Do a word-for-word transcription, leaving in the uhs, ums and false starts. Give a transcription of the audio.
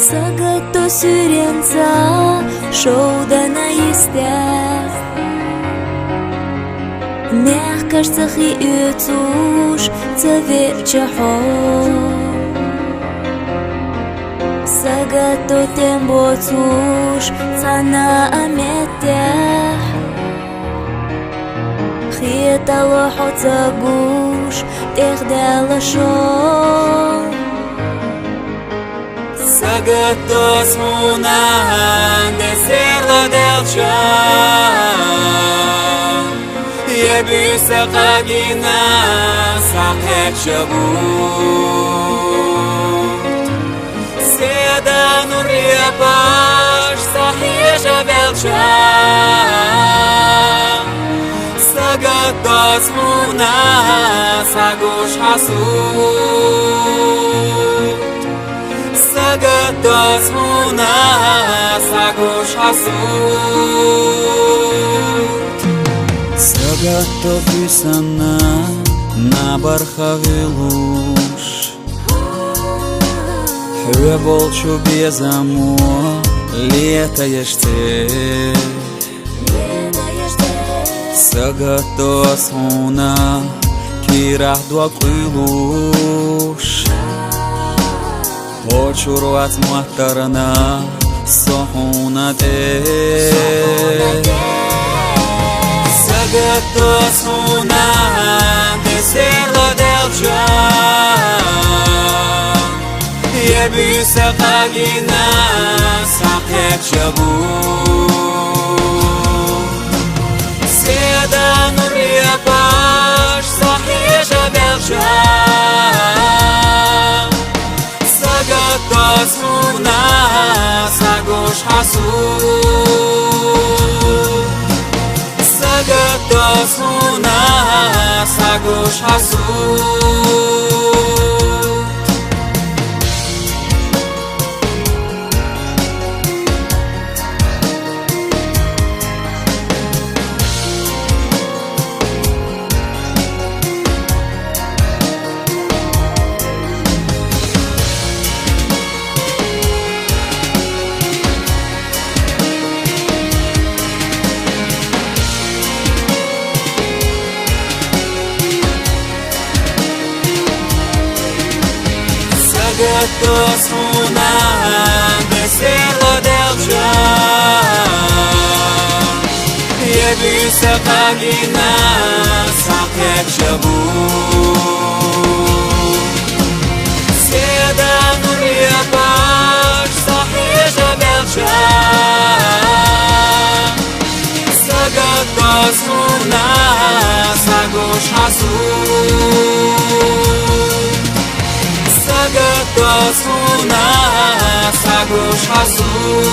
Сагатдо суьренца шовдана йистехь, мехкашца хи оьцуш ца веача хьо. Сагатдо тӀем боцуш цхьана а меттехь, хетало хьо ца гуш, тӀехдаьлла шо. Сагатдо хьуна, де серло даьлча, я буьйса къагина схьакхаьчча бутт. Седа нур япаш схьахьежа ваьлча, сагатдо хьуна схьагуш хьан сурт. Сагатдо хьуна схьагуш хьан сурт. Сагатдо буьйсанна набарха гӀуьллуш, хьоьга болчу безамо летаеш цӀе. Сагатдо хьуна кийрахь дог къуьйлуш, кхочур вац моттарна со хьуна тӀе. Сагатдо хьуна, де серло даьлча, я буьйса къагина схьакхаьчча бутт. Седа нур япаш схьахьежа ваьлча, сагатдо хьуна схьагуш хьан сурт. Сагатдо хьуна схьагуш хьан сурт. Сагатдо хьуна, де серло даьлча, я буьйса къагина схьакхаьчча бутт. Седа нур япаш схьахьежа ваьлча, сагатдо хьуна схьагуш хьан сурт. Сагатдо хьуна схьагуш хьан сурт.